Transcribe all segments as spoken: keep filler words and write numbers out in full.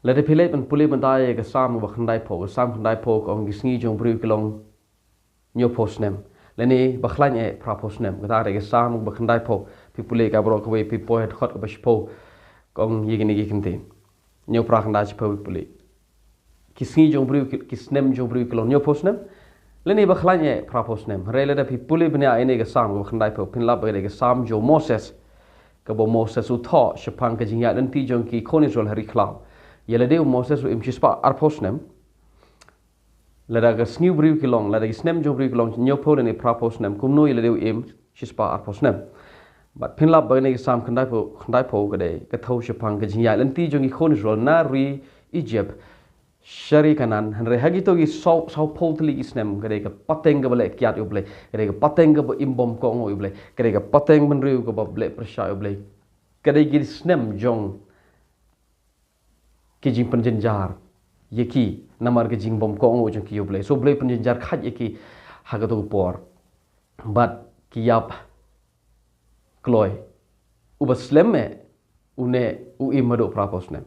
Lada phi leit ban pule mynta ïa ka Salm ba khyndai phew, ka Salm khyndai phew ka ong ki sngi jong u briew ki long hynñiew phew snem. Lane ba khlaiñ eh phra phew snem. Kata ka dei ka Salm ba khyndai phew. Phi pule ka baroh kawei, phi poi ha dkhot kaba shiphew. Ka ong ïa kine ki kyntien. Hynñiew phra khyndai shiphew, phi pule. Ki sngi jong u briew ki, ki snem jong u briew ki long hynñiew phew snem. Lane ba khlaiñ eh phra phew snem. Hynrei lada phi pule bniah ïa kane ka Salm kaba khyndai phew, phin lap ba ka dei ka Salm jong u Moses. Kaba u Moses u thoh shaphang ka jingïaid lynti jong ki khun Israel ha ri khlaw. Ïa lade u Moses u im shispah arphew snem. Lada ka sngi u briew ki long, lada ki snem jong u briew ki long hynñiew phew lane phra phew snem, kumno ïa lade u im shispah arphew snem? Bad phin lap ba kane ka Salm khyndai phew, khyndai phew ka dei ka thew shaphang ka jingïaid lynti jong ki khun Israel na ri Egypt sha ri Kanaan. Hynrei ha kito ki saw, saw phew tylli ki snem ka dei ka pateng kaba leh kiad ïa u Blei, ka dei ka pateng kaba im bymkohnguh ïa u Blei, ka dei ka pateng bynriew kaba leh pyrshah ïa u Blei. Ka dei ki snem jong ki jingpynjynjar ïa ki namar ka jingbymkohnguh jong ki ïa u Blei. So u Blei pynjynjar khait ïa ki ha kato ka por. Bad ki ïap kloi. Uba slem eh, une u im haduh phra phew snem.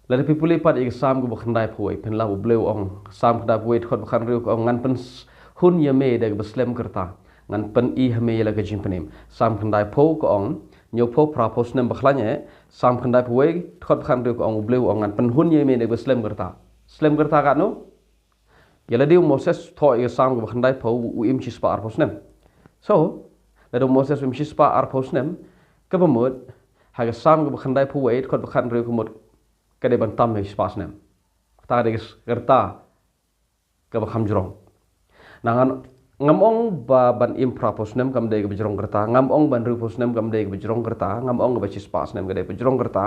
Lada phi pule pat ïa ka Salm kaba khyndai phew wei, phin lap u Blei u ong. Salm khyndai phew wei dkhot ba khathynriew ka ong, ngan pynhun ïa me da kaba slem ka rta, ngan pyni ha me ïa la ka jingpynim. Salm khyndai phew ka ong, hynñiew phew phra phew snem ba khlaiñ eh. Salm khyndai phew wei dkhot ba khathynriew ka ong, u Blei u ong, ngan pynhun ïa me da kaba slem ka rta. Slem ka rta katno? Ïa lade u Moses thoh ïa ka Salm kaba khyndai phew u im shispah arphew snem. So lada u Moses u im shispah arphew snem, kaba mut ha ka Salm kaba khyndai phew wei dkhot ba khathynriew ka mut ka dei ban tam ïa shispah snem. Kata ka dei ka rta kaba kham jrong. Na ngan, ngam ong ba ban im phra phew snem kam dei kaba jrong ka rta, ngam ong ban hynriew phew snem kam dei kaba jrong ka rta, ngam ong ba shispah snem ka dei kaba jrong ka rta.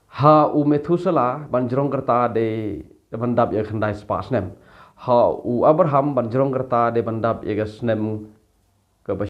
Ha u Methuselah ban jrong ka rta dei ban dap ïa ka khyndai spah snem. Ha u Abraham ban jrong ka rta dei ban dap ïa ka snem